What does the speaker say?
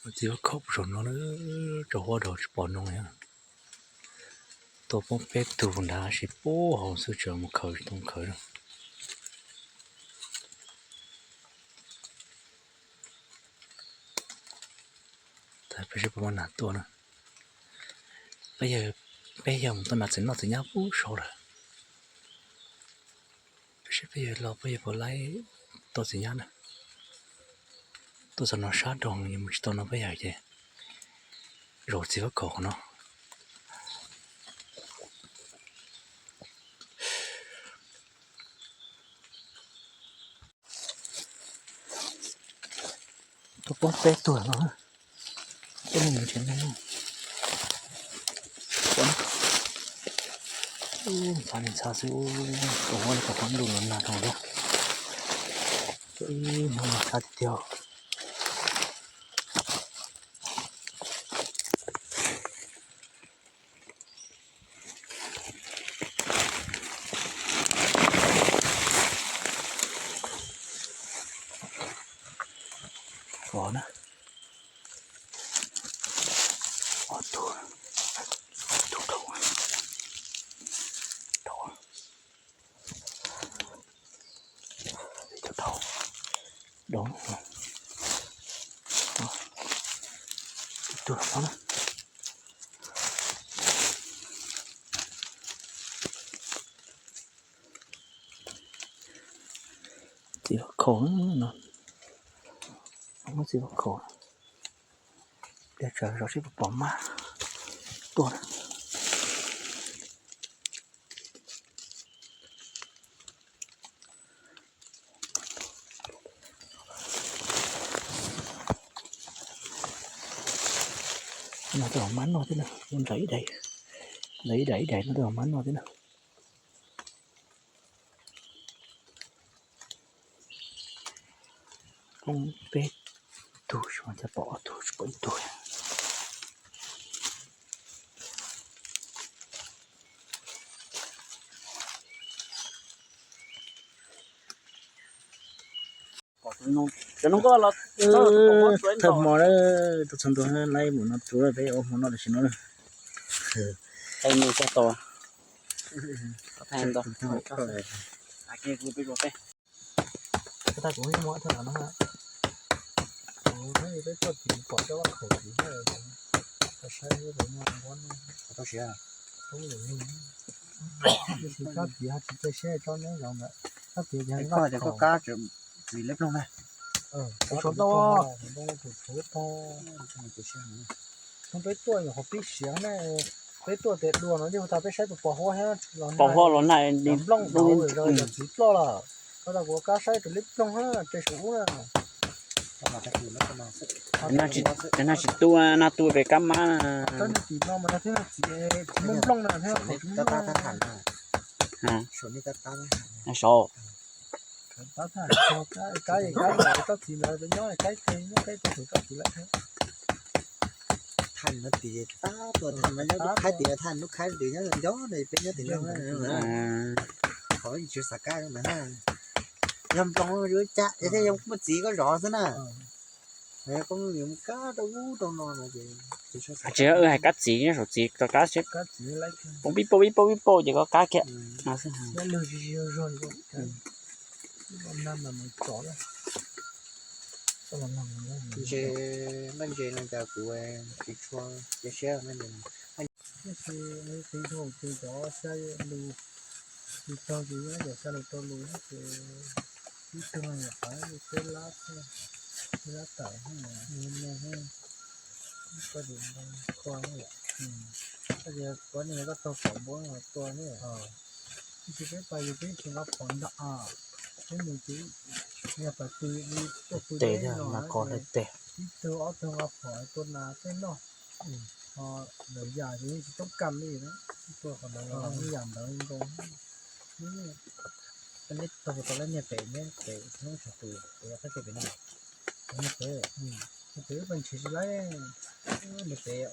Txiv vaj khaum zaum no na, rau huab dhau tsis pom noog li. Tuaj poob peb tug nrad sis pub hauv xwb tseem mus khaws tsis tau khaws. Peb seb puas muaj nas tuaj na. Peb yawg, peb yawg mus tau nas txiv noj txiv nyab pub sau lawm. Peb seb peb yawg los peb yawg puas laib tau txiv nyab na. Tuaj txog no sab dhau, yus mus tsis tau no peb yawg ces zaum txiv vaj khaum qhov no. Tuaj poob peb tug no. Peb mus tsev no. Ntxhab li ntxhab xwb, tus huab li tus huab ntuj los nag rau thiab. Ib hnub no sab tiag tiag. Vov na. Ob tug, tug dhau, dhau, dhau, dhau, ib tug no na. Txiv vaj khaum no, muab txiv vaj khaum, peb tsam zov seb puas pom mab tuaj. No tej zaum mab noj thiab na, mus nrad ib daim, nrad ib daim ib daim no tej zaum mab noj thiab na. Poob peb tug, cas pom ob tug tsis pom ib tug. Thawj hmo na, tus txhua ntua laib mus no, tus peb ua hmo no tam sim no. Kuv tag kuv muab thawj no na. Kuv peb tuaj tim pom cov vaj khaum tim, saib saib muaj nqua. Tsis tsob tid ho tsis cia siab tsob neb zoo ntawd, tsob tid yog vaj khaum. Kab txiv leb ploog na. Tshuav ntau, tshuav ntau. Peb tuaj nyuam qhuav pib siav ne, peb tuaj tias dua no yeej hu tas peb saib puas pom huab thiab los, pom huab los na, nplooj tau yog txiv ploj lawm. Koj tau kuv kab saib tus leb ploog na, ces saum ub na. Nag tsis tu, nag tu pem kab mab na. Kab nag tim no mas nag thiab nag txiv, tsis muaj nplooj na thiab. Saud. Kab, kab, kab, kab txiv ntawd nyob, kab txiv nyob, kab txiv lawm thiab. Thaj no tim tab tom thaj no nyob lub khaib tim, thaj lub khaib tim nyob nco nco ne, peb nyob tim no. Qhov tsis xav kab na. Yog nplooj zoo cas es thiaj yog muaj txiv koj zov xwb na. Koj mus kab rau ub rau no no ces. Tsis, wb hais kab txiv nyob saum txiv rov kab seb. Poob pib pauj pib pauj pib pauj ces koj kab kiag no xwb. Ntse, npaj ntse no cas kuv tsis tshua cia siab npaj ntse no. Tab sis tiv dhau ces cov xya lus, tiv tag ces nyob cov xya lus rau lus ces ib tug no nyuam qhuav li peb lab xwb, peb lab tawm no, koj tis koj tis koj tau phom npua no tua ne. Tab sis peb pas yus peb tsis nqa phom ntag, peb mus ces yog pas pw li tuaj pw deb no, ib tug ob tug nqa phom tua nas tej noj. Ho lawv yam ces yeej tsis toob kas li na, tuaj qhov ntawd los ib yam ntawd nkaus. Peb neb taug tau lab niag pem neb pem Hmoob Tshav Tus, pem qab ke pem no, niag pem, niag pem wb pheej nrhiav tsis laib, niag pem.